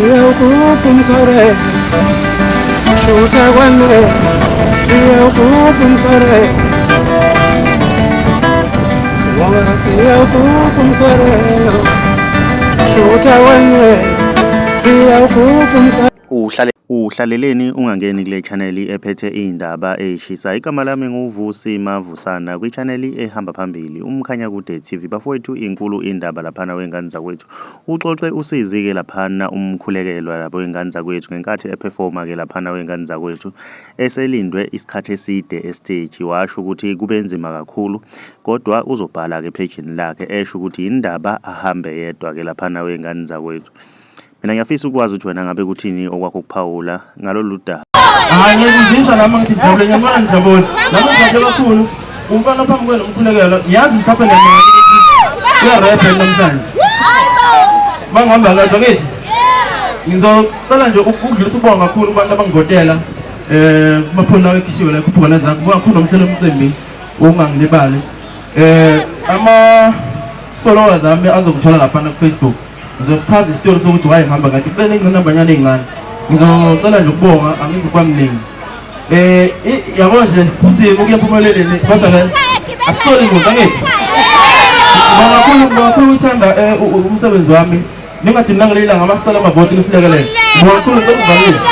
Siyawugubha umswere, shutha kwanele, siyawugubha umswere. Ngoba siyawugubha umswere, shutha kwanele, siyawugubha umswere. Uhlale uhlaleleni ungangeni kule channel ephethe iy'ndaba ey'shisa. Igama lami nguVusi Mavusana kwi-channel ehamba phambili uMkhanyakude TV. Bafowethu inkulu indaba laphana wey'ngane zakwethu. Uxoxe usizi-ke laphana umkhulekelwa labo wey'ngane zakwethu ngenkathi ephefoma-ke laphana wey'ngane zakwethu eselindwe isikhathi eside esiteji washo ukuthi kube nzima kakhulu kodwa uzobhala-ke ephejini lakhe esho ukuthi yindaba ahambe yedwa-ke laphana wey'ngane zakwethu. Mina ngiyafisa ukwazi ukuthi wena ngabe kuthini okwakho ukuphawula ngalolu daba. Hayi ngiyakuzisa nami ngithi ngijabule ngiyabona ngijabule. Nami ngijabule kakhulu. Umfana phambi kwenu umkhulekelo ngiyazi mhlawumbe niyamanga ukuthi uyarepha namhlanje. Mangihamba kodwa ngithi ngizocela nje ukudlulisa ukubonga kakhulu kubantu abangivotela eh kumaphoni lawo ekhishiwe la khuphuka nezakho ngoba kakhulu nomhlelo umcimbi ungangilibali eh ama followers ami azokuthola lapha ku Facebook. Ngizosichaza isitori sokuthi why ngihamba ngathi kube nengqinambanyana ey'ncane. Ngizocela nje ukubonga angizukuba mningi. Eh yabo nje kunzima ukuya empumelelweni kodwa ke asisoli muntu angithi. Ngibonga kakhulu ngibonga kakhulu uthanda eh, umsebenzi wami. Ningadini nangaleli langa masicela amavoti nisilekelele. Ngibonga kakhulu ngicela ukuvalelisa.